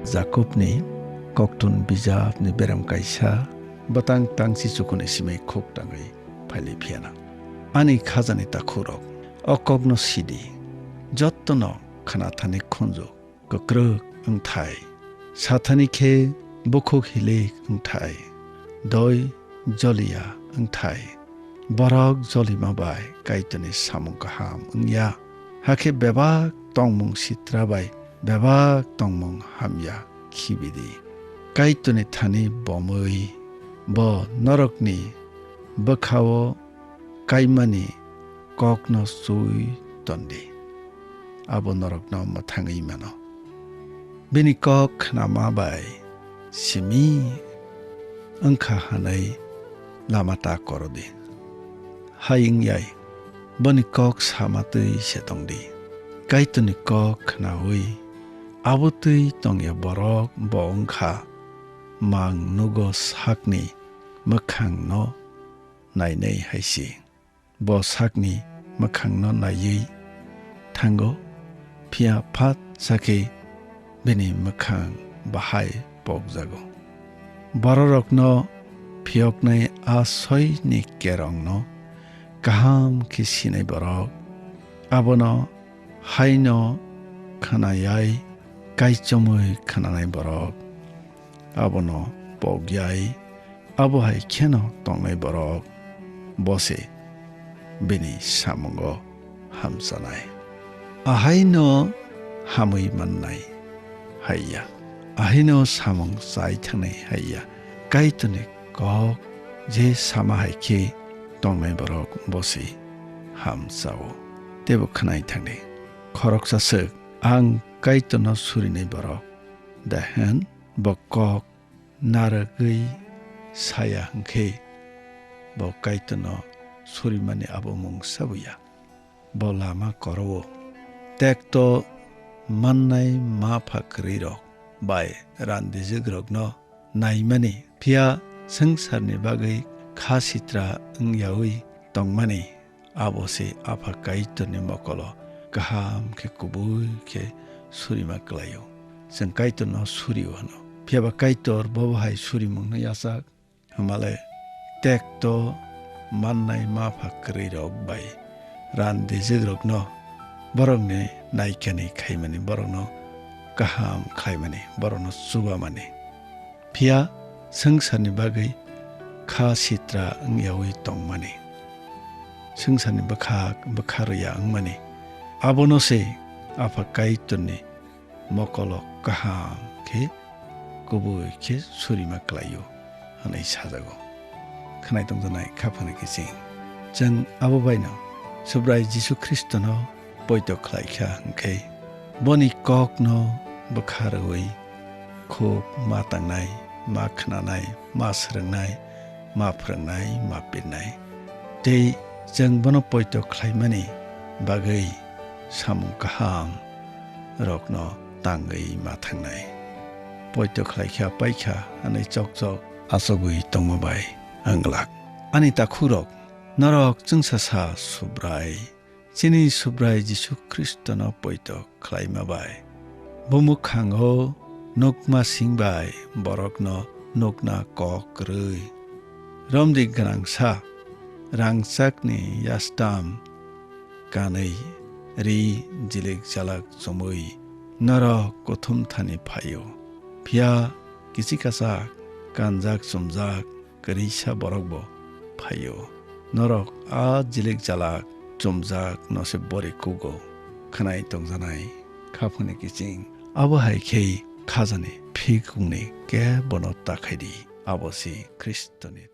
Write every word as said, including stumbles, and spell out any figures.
Jakobni koktun bijapni berem kaisa bwtang tangsi chukuni simi khuk tangwi phailai phiyana. Ani khajani takhurok, o kokno sidi, jottono khnathani khunju kwkrwk wngthai, sathani khe bukhuk hilik wngthai, doi joliya wngthai. Borok jolima bai Kaitorni samung kaham wngya, hakhe bebak tongmung sitra bai bebak tongmung hamya khibidi. Kaitorni thani bomwi bo norokni bwkhao kaimani kokno chui tondi, abo norokno mwthangwi mano. Bini kok khnama bai simi wngkha hwnwi lama ta korodi. Hai wngyai, boni kok sama twi se tongdi. Kaitorni kok khnaui abo twi tongya borok bo wngkha mang nugo sakni mwkhangno nainai hai se. Bo sakni mwkhangno naiwi thango, phiya phat sakhe bini mwkhang bahai pokjago. Bororokno phiyoknai a soini kerongno kaham khe sinai borok, abono haino khnayai kaichomwi khnanai borok, abono pokyai, abo hai kheno tongnai borok bo se bini samungo hamchanai. Ahaino hamwi mannai haiya, ahaino samung chai thangnai haiya, Kaitorni kok je sama hai khe tongnai borok bo se hamchao. Teibo khnai thangdi, khoroksa swk, ang Kaitorno surinai borok da hwn? Bo kok narwgwi saya hwnkhe, bo Kaitorno surimani abo mungsa buya. Bo lama koro-o. Tekto mannai ma pha kwrwirok bai randijukrokno naimani, phiya swngcharni bagwi kha sitra wngyaui tongmani, abo se Apha Kaitorni mokolo kaham khe kubui khe surima kwlaio. Chwng Kaitorno surio hwno. Phiya ba Kaitor bobo hai surimungno yachak. Hwnmale tekto mannai ma pha kwrwirok bai randijukrokno borokni naikani khaimani, borokno kaham khlaimani, borokno chubamani. Phiya swngcharni bagwi kha sitra wngyaui tongmani, swngcharni bwkhak bwkha rwya wngmani, abono se Apha Kaitorni mokolo kaham khe kubui khe surima kwlaio hwnwi sajago. Khwnai tongjaknai kha phani kiching, chwng abo baino Subrai Jisu Khristono poito khlai kha hwnkhe, boni kokno bwkha rwui khuk ma tangnai, ma khnanai, ma swrwngnai, ma phrwngnai, ma pirnai. Tei chwng bono poito khlaimani bagwi samung kaham rokno tangwi ma thangnai. Poito khlai kha pai kha hwnwi chok chok achugwi tongma bai ang glak. Ani takhukrok, norok chwngsa sa Subrai, chini Subrai Jisu Khristono poito khlaima bai. Bo mwkhango nukma sing bai borokno nukna kok kwrwi. Romdi gwnangsa rangchakni yastam kanwi ri jilik jalak chumui norok kuthum thani phaio. Phiya kichik kachak kanjak chumjak kwrwisa borokbo phaio. Norok a jilik jalak chumjak no se bori kugo. Khwnai tongjanai kha phani kiching. Abo hai khe khajani phikungni kebono ta khaidi. Abo se Khristoni